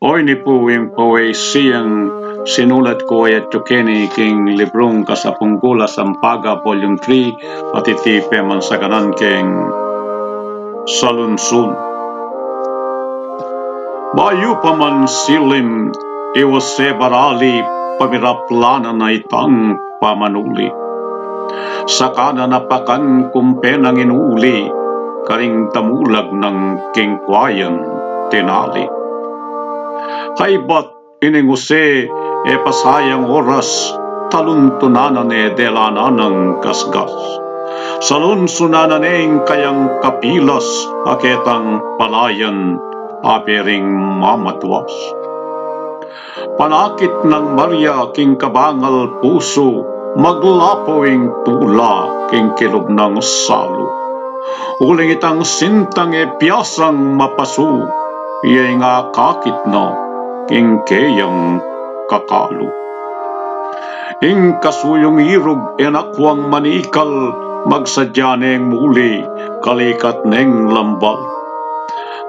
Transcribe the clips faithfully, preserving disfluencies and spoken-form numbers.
O ini pu ing poesiyang sinulat ku, ayat yu keni king librung Kasapungkul a Sampaga, Volume three, at iti pemansaganan keng Salunsun. Bayu pa man silim i Jose Barali, pamiraplanan na itang pamanuli. Saka na napakan kumpe nang inuli, karing damulag nang keng kwayan tinali. Kaybat ining Jose, e pa sayang oras, taluntunan na ne, delanan nang gasgas. Salunsunan na ne ing kayang kapilas, a ketang palayan, abe ring mamatuas. Panakit nang Maria king kabangal pusu, maglapu ing tula king kilub nang salu. Uling itang sintang e piasang mapasu, iya ing akakit na king keyang kakalu. Ing kasuyung irug e na kuang manikal, magsadya neng muli, kalikat neng lambal.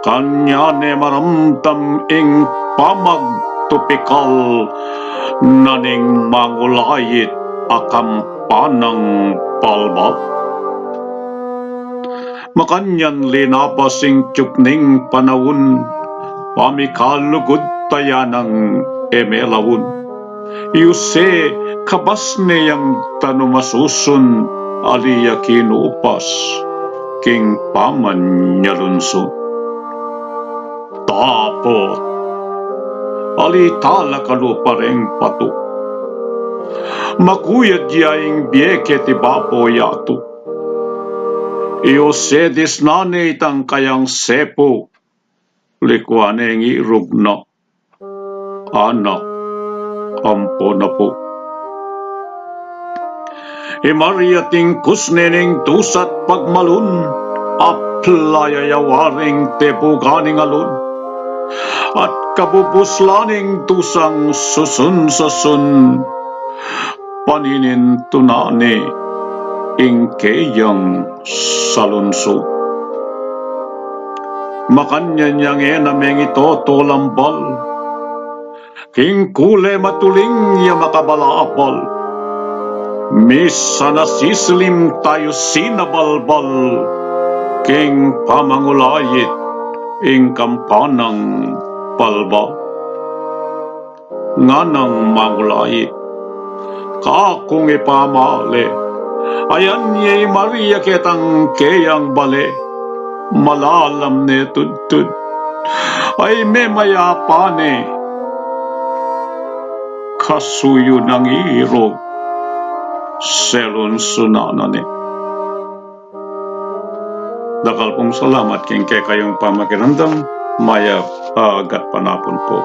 Kanyan e maramdam ing pamagtupikal, na ning mangulait a kampanang balbal. Makanyan linabas ing tiyuk ning panaun, pamikalugud taya nang e melaun. I Jose kabas ne yang tanum a susun, ali ya kinupas king pamanyalunsun. Dapot ali tala kalupa reng patu. Makuyad ya ing bie keti babo yatu. I Jose disnan ne itang kayang sepu, likuan ne ing irug na anak ampo na pu. I Maria tingkus ne ning dusa't pagmalun, apla ya ya waring tebugan ning alun. At kabubus la ning dusang susun-susun, paninintunan ne ing keyang salunsun. Makanyan yang e na mengitoto lambal, king kule matuling ya makabalabal. Misan a sisilim tayu sinabalbal, king pamangulait ing kampanang balbal. Nganang mangulait, kakung ipamale, ayan ye i Maria ketang keyang bale, malalam ne tudtud, ay memayapan ne, kasuyu nang irug, selunsunan na ne. Dakal pung salamat king kekayung pamakiramdam, mayap a gatpanapun pu.